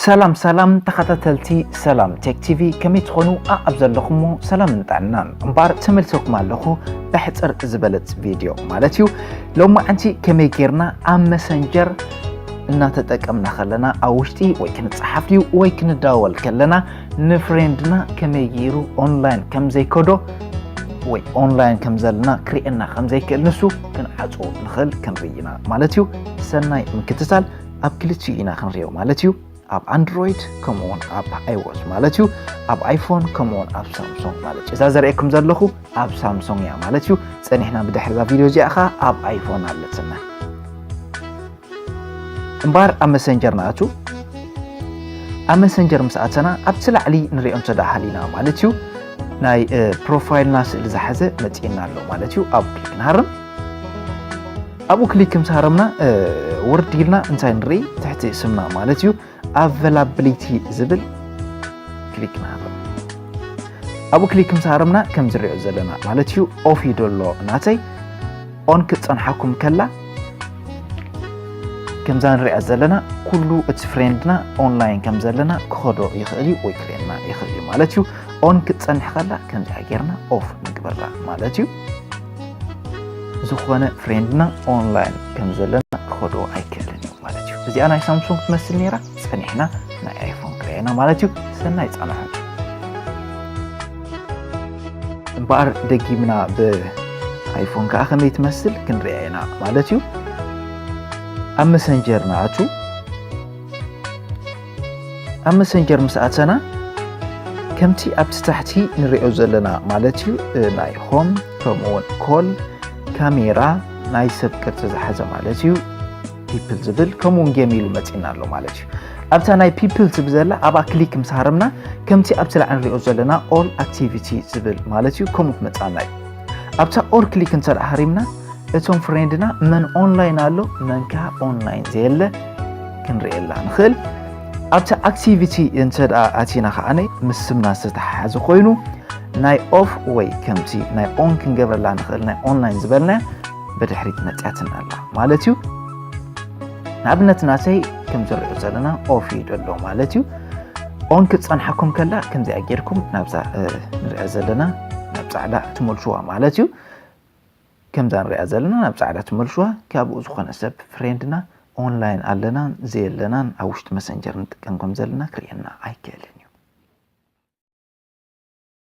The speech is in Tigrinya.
ሰላም ሰላም ተኸታተልቲ ሰላም ቴክ ቲቪ፣ ከመይ ትኾኑ? ኣኣብ ዘለኹሞ ሰላምን ጥዕናን። እምበኣር ተመልሰኩም ኣለኹ ብሕጽር ዝበለት ቪድዮ ማለት እዩ። ሎማዓንቲ ከመይ ጌርና ኣብ መሰንጀር እናተጠቀምና ከለና ኣብ ውሽጢ ወይ ክንጸሓፍ ድዩ ወይ ክንዳወል ከለና ንፍሬንድና ከመይ ገይሩ ኦንላይን ከም ዘይከዶ ወይ ኦንላይን ከም ዘለና ክርእየና ከም ዘይክእል ንሱ ክንዓጽዎ ንኽእል ክንርኢ ኢና ማለት እዩ። ሰናይ ምክትታል። ኣብ ክልቲኡ ኢና ክንሪኦ ማለት እዩ። ኣብ ኣንድሮይድ ከምኡውን ኣብ ኣይወስ ማለት እዩ። ኣብ ኣይፎን ከምኡውን ኣብ ሳምሶንግ ማለት እዩ። እዛ ዘርእየኩም ዘለኹ ኣብ ሳምሶንግ እያ ማለት እዩ። ጸኒሕና ብድሕሪ እዛ ቪድዮ እዚኣ ኸኣ ኣብ ኣይፎን ኣለትና። እምበኣር ኣብ መሰንጀር ንኣቱ። ኣብ መሰንጀር ምስ ኣተና ኣብቲ ላዕሊ ንሪኦ እንተ ደኣ ሃሊና ማለት እዩ ናይ እ፣ ፕሮፋይልና ስእሊ ዝሓዘ መጺእና ኣሎ ማለት እዩ። ኣብ ክሊክ ንሃርም። ኣብኡ ክሊክ ምስ ሃረምና እ፣ ውርድ ኢልና እንታይ ንርኢ? ትሕቲ ስምና ማለት እዩ ኣቨላብሊቲ ዝብል ክሊክ ንሃርም። ኣብኡ ክሊክ ምስ ሃረምና ከም ዝሪኦ ዘለና ማለት እዩ ኦፍ እዩ ደሎ ናተይ። ኦን ክትጸንሓኩም ከላ ከምዛ ንሪኣ ዘለና ኩሉ እቲ ፍሬንድና ኦንላይን ከም ዘለና ክኸዶ ይኽእል እዩ ወይ ክርእየና ይኽእል እዩ ማለት እዩ። ኦን ክትጸንሕ ከላ ከምዚኣ ጌርና ኦፍ ንግበራ ማለት እዩ። ዝኾነ ፍሬንድና ኦንላይን ከም ዘለና ክኸዶ ኣይክእልን እዩ ማለት እዩ። እዚኣ ናይ ሳምሱንግ ትመስል ነይራ። ጸኒሕና ናይ ኣይፎን ክርእየና ማለት እዩ። ሰናይ ጻንሖት። እምበኣር ደጊምና ብኣይፎን ከኣ ከመይ ትመስል ክንሪኣ ኢና ማለት እዩ። ኣብ መሰንጀር ንኣቱ። ኣብ መሰንጀር ምስ ኣተና ከምቲ ኣብቲ ታሕቲ ንሪኦ ዘለና ማለት እዩ እ፣ ናይ ሆም ከምኡውን ኮል ካሜራ ናይ ሰብ ቅርጺ ዝሓዘ ማለት እዩ ፒፕል ዝብል ከምኡውን ጌም ኢሉ መጺና ኣሎ ማለት እዩ። ኣብታ ናይ ፒፕል ትብል ዘላ ኣብኣ ክሊክ ምስ ሃረምና ከምቲ ኣብቲ ላዕሊ ንሪኦ ዘለና ኦል ኣክቲቪቲ ዝብል ማለት እዩ ከምኡ ክመጻና እዩ። ኣብታ ኦል ክሊክ እንተ ደኣ ሃሪምና እቶም ፍሬንድና መን ኦንላይን ኣሎ መን ከኣ ኦንላይን ዘየለ ክንርእየላ ንኽእል። ኣብቲ ኣክቲቪቲ እንተ ደኣ ኣቲና ከኣ ምስ ስምና ዝተተሓሓዘ ኮይኑ ናይ ኦፍ ወይ ከምቲ ናይ ኦን ክንገብረላ ንኽእል ናይ ኦንላይን ዝበልና ብድሕሪት መጽያትና ኣላ ማለት እዩ። ንኣብነት ናተይ ከም ዝሪኦ ዘለና ኦፍ እዩ ዘሎ ማለት እዩ። ኦን ክትጸንሓኩም ከላ ከምዚኣ ጌርኩም ናብዛ እ፣ ንሪኣ ዘለና ናብ ጻዕዳ ትመልስዋ ማለት እዩ። ከምዛ ንሪኣ ዘለና ናብ ጻዕዳ ትመልስዋ። ካብኡ ዝኾነ ሰብ ፍሬንድና ኦንላይን ኣለናን ዘየለናን ኣብ ውሽጢ መሰንጀር ንጥቀም ከም ዘለና ክርእየና ኣይክእልን።